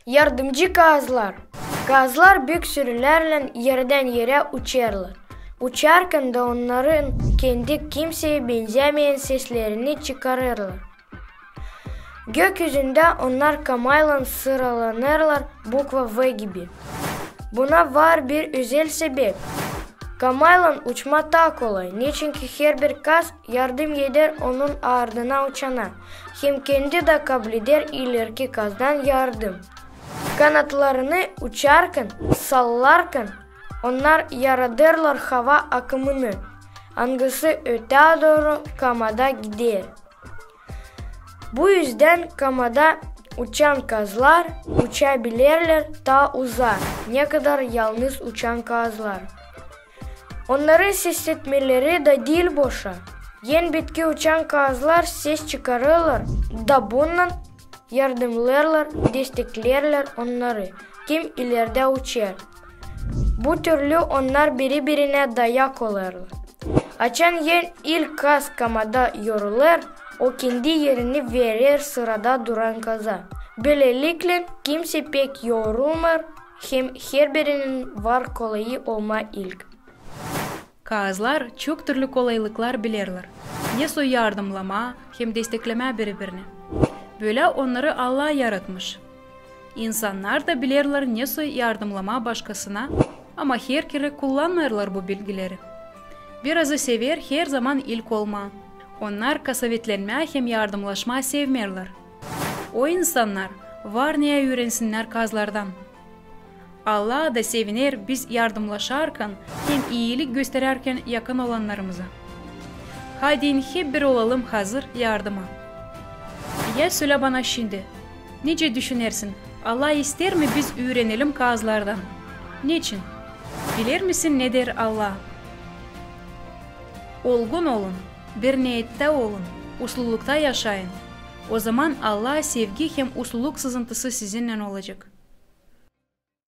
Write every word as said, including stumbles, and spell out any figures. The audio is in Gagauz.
Yardımcı kaazlar. Kaazlar büük sürülärlän erdän erä uçêrlar. Uçarkan da onnarın kendi kimseyä benzämeyän seslerini çıkarêrlar. Gökyüzündä onnar kamaylan sıralanêrlar, bukva V gibi. Buna var bir özel sebep. Kamaylan uçmaa taa kolay, neçinki herbir kaaz yardım eder onun ardına uçana, hem kendi dä kableder ilerki kaazdan yardım. Kanatlarını uçarkan sallarkan, onnar yaradêrlar hava akımını, angısı ötää dooru kamada gider. Bu üzdän kamada uçan kaazlar uçabilerlär taa uzaa, nekadar yalnız uçan kaazlar. Onnarın sesletmeleri dä diil boşa. En bitki uçan kaazlar ses çıkarêrlar da bunnan yardımlêêrlar, destekleerlär onnarı, kim ilerdä uçêr. Bu türlü onnar biri-birinä dayak olêrlar. Açan en ilk kaaz kamada yorulêr, o kendi erini verer sırada duran kaaza. Bölelikle kimsey pek yorulmêêr, hem herbirinin var kolayı olmaa ilk. Kaazlar çok türlü kolaylıklar bilerlär, nesoy yardımlamaa hem desteklemää biri-birini. Bölä onnarı Allah yaratmış. İnsannar da bilerlär, nesoy yardımlamaa başkasına, ama herkerä kullanmêêrlar bu bilgileri. Birazı sever herzaman ilk olmaa. Onnar kasavetlenmää hem yardımlaşmaa sevmeerlär. O insannar var neyä üürensinnär kaazlardan. Allah da seviner biz yardımlaşarkan hem iilik gösterärkän yakın olannarımıza. Haydi, hep bir olalım hazır yardıma. Ya sölä bana şindi, nicä düşünersin, Allah isteer mi biz üürenelim kaazlardan? Neçin? Biler misin, ne deer Allah? Olgun olun, bir neettä olun, uslulukta yaşayın. Ozaman Allah sevgi hem usluluk sızıntısı sizinnän olacek.